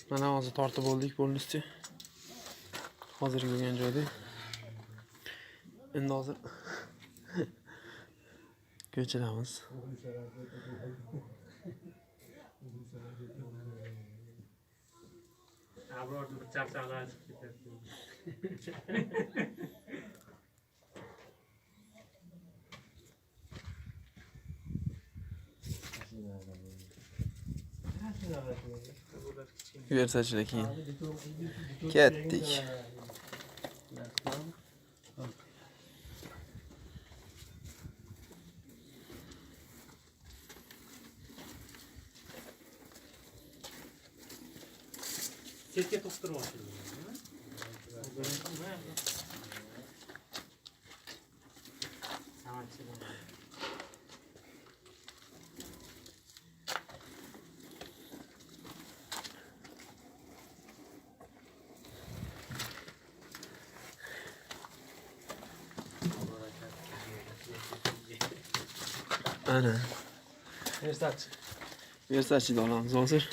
Mana hozir tortib bo'ldik полностью. Hozirgi bo'lgan joyda. Endi hozir ko'chiramiz. Abrorni bir charchoqlar chiqib ketyapti. Versachida keyin. Ketdik. Chetga to'qtirib. Ana. Versace. Versachida olamiz hozir.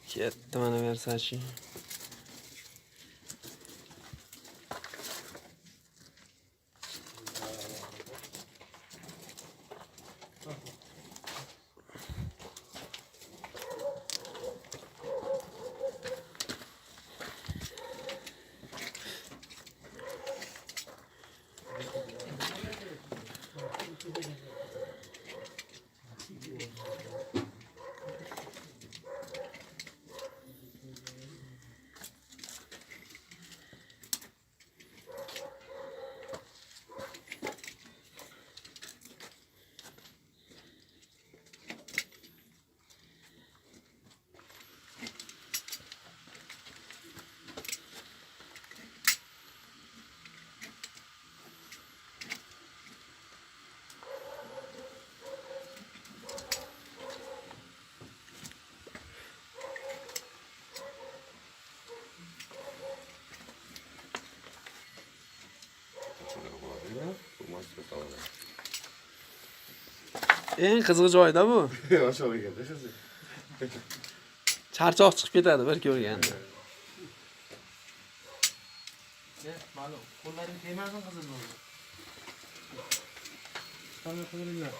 Ketdi mana Versace. Eng qizig'i joyda bu. Charchoq chiqib ketadi bir ko'rganda. Ma'lum. Qo'llaring tegmasin, qizil bo'ldi. Qanday qiziringlar?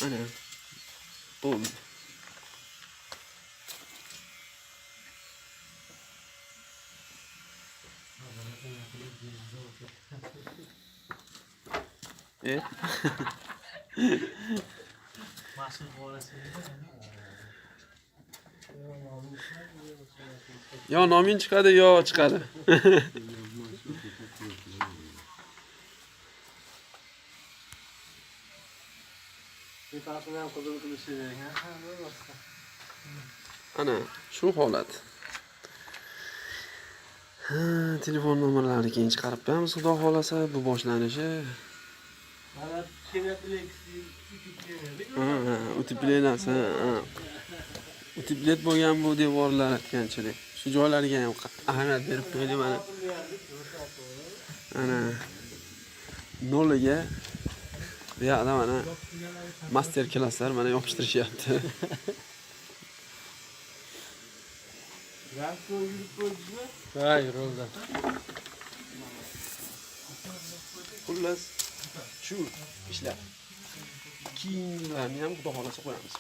Ana. Bo'ldi. E? Mashina bolasi. Yo noming chiqadi, yo chiqadi. Tepasini ham qizil qilish kerak. Ha, boshqa. Ana shu holat. Ha, telefon nomerlarini keyin chiqarib qo'yamiz, xudo xohlasa, bu boshlanishi. Mana Penaplex. Ha, утепление si, ha. Утеплять bo'lgan bu devorlar aytganchilik. Shu joylarga ham ahamiyat berib qo'ydik mana. Ana noliga bu yoqda mana master klasslar mana yopishtirishyapti. Ha, yo'lda. Xullas, shu ishlar. Keyingilarni ham xudo xohlasa qo'yamiz.